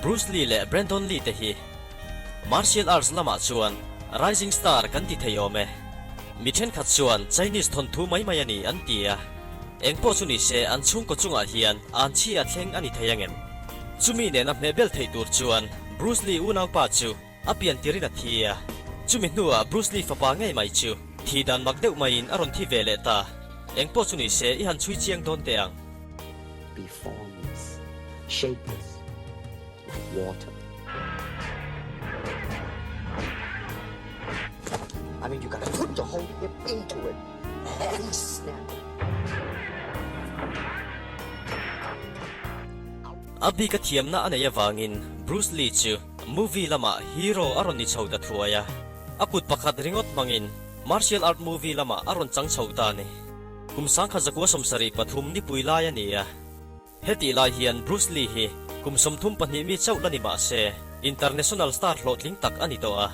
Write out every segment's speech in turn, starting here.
Bruce Lee leh Brandon Lee te hi martial arts lamah chuan rising star kan ti thei awm e. Mi thenkhat chuan Chinese thawnthu mai mai a ni an ti a, engpawh chu ni se an chhungkaw chungah hian an chhi a thleng a ni thei angem? Chumi nena hmehbel theih tur chuan Bruce Lee unaupa chu A pian tirin a thi a, chumi hnuah Bruce Lee fapa ngei mai chu thi dan mak deuh maiin a rawn thi ve leh ta. Engpawh chu ni se i han chhui chiang dawn teh ang. Be formless, shapeless, like water. I mean you gotta put the whole hip into it and snap it. A bik a thiamna a neih avangin Bruce Lee chu Movie lamah hero a rawn ni chho ta thuai a, a kut pakhat ringawt hmangin martial art movie lamah a rawn chang chho ta a ni. Kum 1973 nipui lai a ni a, hetih lai hian Bruce Lee hi kum 32 mi chauh la ni mah se international star hlawhtling tak a ni tawh a.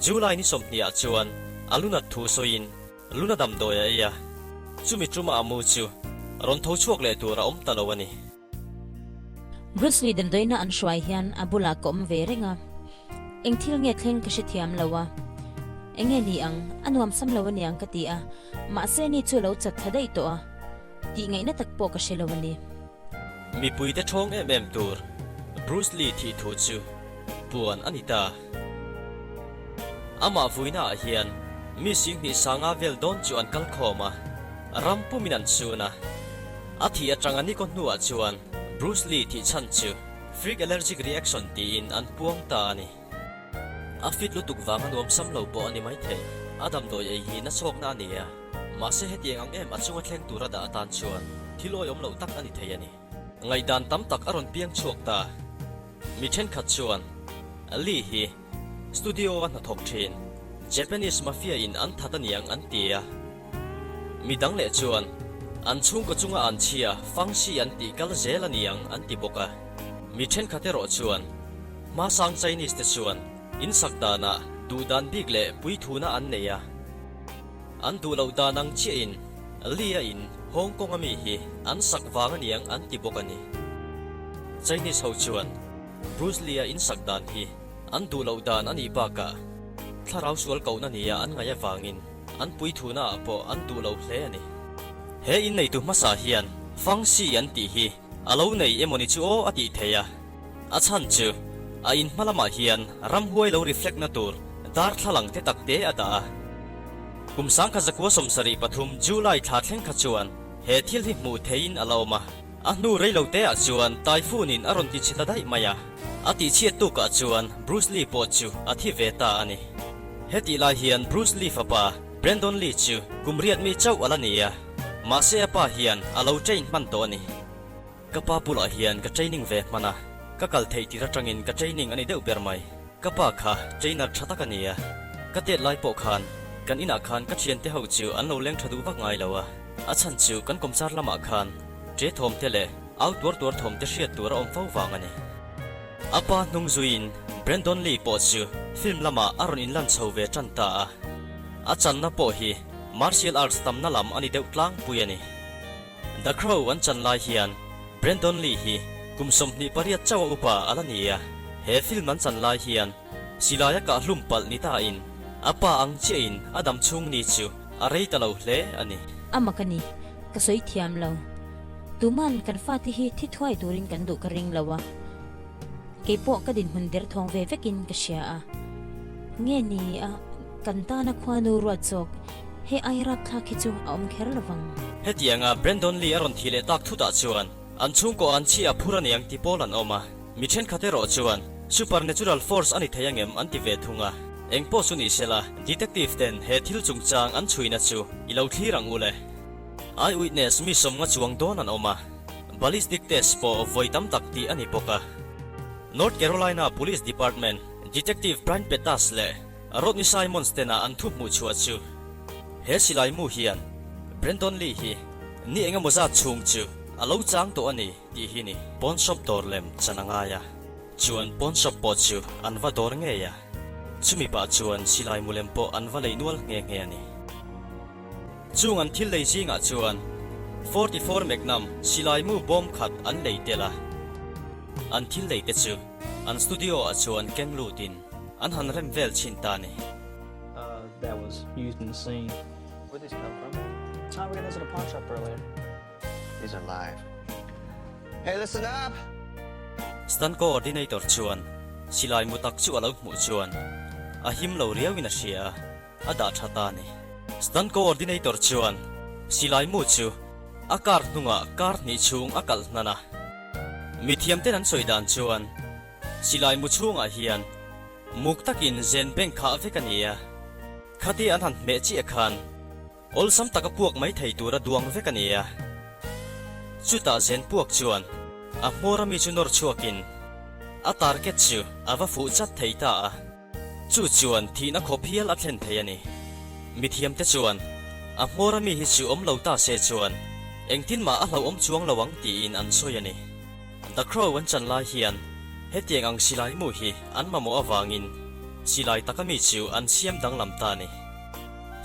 July ni 20 ah chuan a lunat thu sawiin luna damdawi a ei a, chumi tuma a mu chu rawn tho chhuak leh tur a awm ta lo a ni. Bruce Lee damdawiina an hruai hian a bulah ka awm ve reng a, eng thil nge thleng ka hrethiam lo a, eng nge ni ang, a nuam sam lo aniang ka ti a, mahse ni chu a lo chat thla daih tawh a, tih ngaihna tak pawh ka hre lo a ni. Mipuite ṭhawng em em tur Bruce Lee thih thu chu puan a ni ta. Amah vuinaah hian mi singhnih sanga vel dawn chu an kal khawm a, ram pumin an chhun a. A thih atanga nikaw hnuah chuan Bruce Lee thih chhan chu freak allergic reaction tiin an puang ta a ni. A fit lutuk vanga nuam sam lo pawh a ni maithei. A damdawi ei hi nachhawkna a ni a, mahse hetiang ang em a chunga thleng tura dah atan chuan thil awihawm loh tak a ni thei a ni. Ngaihdan tam tak a rawn piang chhuak ta. Mi thenkhat chuan Lee hi studio a hnathawk thin Japanese mafia in an that aniang an ti a. Mi dang leh chuan an chhungkaw chunga an chhia fangsi an tih kal zel aniang an ti bawk a. Mi thenkhat erawh chuan hmasang Chinese te chuan insak danah duh dan bik leh puithuna an nei a. An duh loh dan ang chiahin Lee-a in Hong Kong a mi hi an sak vang aniang an ti bawk a ni. Chinese ho chuan Bruce Lee-a in sak dan hi an duh loh dan a nih bakah thlarau sual kohna nia an ngaih avangin an puithuna ah pawh an duh lo hle a ni. He inneitu hmasa hian Fang Xi an tih hi a lo nei emawni chu aw a tih thei a. A chhan chu a in hma lamah hian ramhuai lo reflect na tur darthlalang te tak te a dah a. Kum 1973 July thla thleng kha chuan he thil hi hmuh theihin a la awm a. A hnu rei lo te ah chuan typhoon in a rawn ti chhe ta daih mai a. A tihchhiat tukah chuan Bruce Lee pawh chu a thi ve ta a ni. Hetih lai hian Bruce Lee fapa Brandon Lee chu kum riat mi chauh a la ni a, mahse a pa hian a lo train hman tawh a ni. Ka pa bulah hian ka training ve hman a, ka kal theih tir atangin ka training a ni deuh ber mai. Ka pa kha trainer tha tak a ni a, ka tet lai pawh khan kan inah khan ka thiante ho chu an lo leng tha duh vak ngai lo a, a chhan chu kan kawmchar lamah khan ṭe thawm te leh au tuar tuar thawm te hriat tur a awm fo vang a ni. A pa hnung zuiin Brandon Lee pawh chu film lamah a rawn inlan chho ve tan ta a, a channa pawh hi martial arts tamna lam a ni deuh tlangpui a ni. The Crow an chan lai hian Brandon Lee hi kum 28 chauh a upa a la ni a, he film an chan lai hian silai a kah hlum palh ni tain a pa ang chiahin a dam chhung ni chu a rei ta lo hle a ni. A mak a ni, ka sawi thiam lo. Tuman kan fate hi thi thuai turin kan duh ka ring lo a, keipawh ka dinhmun der thawng ve vekin ka hria a. Nge ni a, kan tana khuanu ruat zawk He ai rapthlak hi chu a awm kher lo vang. Hetianga Brandon Lee a rawn thih leh tak thutah chuan an chhungkaw an chhi a phur aniang ti pawl an awm a, mi thenkhat erawh chuan supernatural force a ni thei angem an ti ve thung a. Engpawh chu ni sela, detective ten he thil chungchang an chhuina chu i lo thlir ang u le. Eyewitness mi sawmnga chuang dawn an awm a, ballistic test pawh vawi tam tak tih a ni bawk a. North Carolina Police Department Detective Brian Pettas leh Rodney Simons tena an thu hmuh chhuah chu he silai mu hian Brandon Lee hi ni engemaw zat chhung chu a lo chang tawh a ni tih hi ni. Pawn shop dawr lem chan a ngai a, chuan pawn shop pawh chu an va dawr ngei a, chumi pah chuan silai mu lem pawh an va lei nual nghe nghe a ni. Chung an thil lei zingah chuan 44 Magnum silai mu bawm khat an lei tel a, an thil lei te chu. An studio ah chuan keng lutin an han rem vel chhin ta a ni. That was used in the scene. Where'd these come from? Oh, we got those at a pawn shop earlier. These are live. Hey, listen up! Stunt coordinator chuan silai mu tak chu a lo hmuh chuan a him lo riauin a hria a, a dah tha ta a ni. Stunt coordinator chuan silai mu chu a car hnungah car hnih chhung a kalh hnan a. Mithiamten an sawi dan chuan silai mu chhungah hian muk takin zen bank khah vek a ni a, khatia an han hmeh chiah khan Awlsam taka puak mai thei tura duang vek a ni a. Chutah zen puak chuan a hmawr ami chu nawr chhuakin a target chu a va fuh chat thei ta a. Chu chuan thihna khawp hial a thlen thei a ni. Mithiamte chuan a hmawr ami hi chu awm lo ta se chuan engtin mah a hlauhawm chuang lo ang tiin an sawi a ni. The Crow an chan lai hian hetiang ang silai mu hi an mamawh avangin silai taka mi chu an siam danglam ta a ni.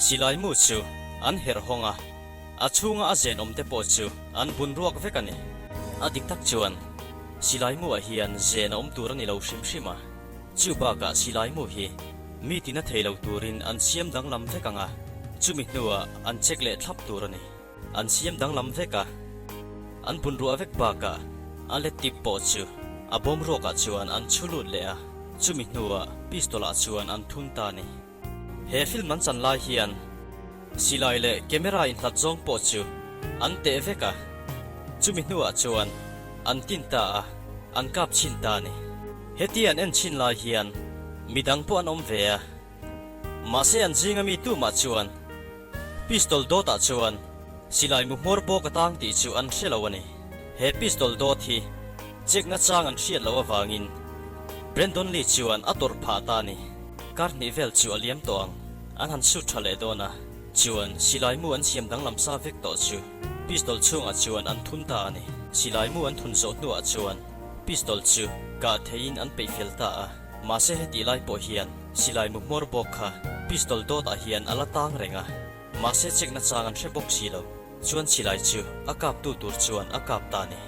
Silai mu chu an herh hawng a, a chhunga a zen awm te pawh chu an bun ruak vek a ni. A dik tak chuan silai mu ah hian zen a awm tur a ni lo hrim hrim a, chu bakah silai mu hi mi tina thei lo turin an siam danglam vek ang a, chumi hnuah an check leh thlap tur a ni. An siam danglam vek a, an bun ruah vek bakah a let tip pawh chu a bawm ruakah chuan an chhu lut leh a, chumi hnuah pistol ah chuan an thun ta a ni. He film an chan lai hian silai leh camera inhlat zawng pawh chu an teh vek a, chumi hnuah chuan an tin ta a, an kap chhin ta a ni. Hetia an en chhin lai hian midang pawh an awm ve a, mahse an zinga mi tumah chuan pistol dawtah chuan silai mu hmawr bawk a tang tih chu an hre lo a ni. He pistol dawt hi check nachang an hriat loh avangin Brandon Lee chuan a tawrh phah ta a ni. Kar hnih vel chu a liam tawh ang, an han shoot tha leh dawn a, chuan silai mu an siam danglam sa vek tawh chu pistol chhungah chuan an thun ta a ni. Silai mu an thun zawh hnuah chuan pistol chu kah theihin an peih fel ta a, mahse hetih lai pawh hian silai mu hmawr bawk kha pistol dawtah hian a la tang reng a, mahse check nachang an hre bawk si lo. Chuan silai chu a kaptu tur chuan a kap ta a ni.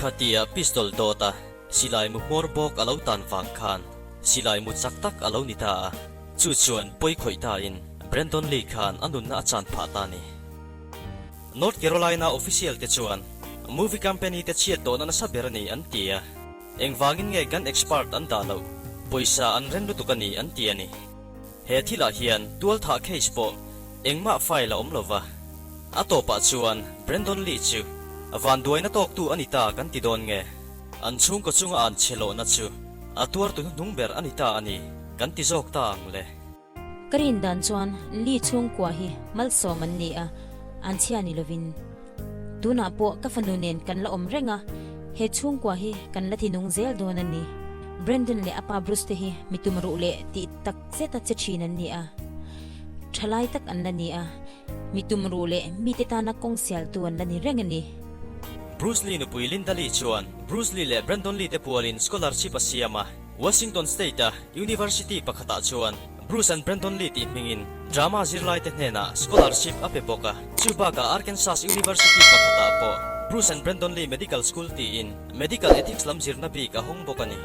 Khatia pistol dawt a silai mu hmawr bawk a lo tan vang khan silai mu chak tak a lo ni ta a, chu chuan pawi khawih ta in Brandon Lee khan a nunna a chan phah ta a ni. North Carolina official te chuan movie company te chhiat tawhna nasa ber a ni an ti a. Engvangin nge gun expert an dah loh? Pawisa an ren lutuk a ni an ti a ni. He thilah hian tualthah case pawh engmah file a awm lo va. A tawpah chuan Brandon Lee chu vanduaina tawktu a ni ta kan ti dawn nge? An chhungkaw chunga an che lohna chu a tuartu hnuhnung ber a ni ta a ni kan ti zawk ta ang le. Ka rin dan chuan Lee chhungkua hi malsawm an ni a, an chhia ni lovin. Tunah pawh ka fanu nen kan la awm reng a, he chhungkua hi kan la tinung zel dawn a ni. Brandon leh a pa Bruce te hi mi tum ruh leh tih tak zeta che thin an ni a, thalai tak an la ni a, mi tum ruh leh mite tana kawng sialtu an la ni reng a ni. Bruce Lee nupui Linda Lee chuan Bruce Lee leh Brandon Lee te pualin scholarship a siam a. Washington State-a University pakhatah chuan Bruce and Brandon Lee tih hmingin drama zirlaite hnenah scholarship a pe bawk a. Chu bakah Arkansas University pakhatah pawh Bruce and Brandon Lee Medical School tiin medical ethics lam zirna bik a hawng bawk a ni.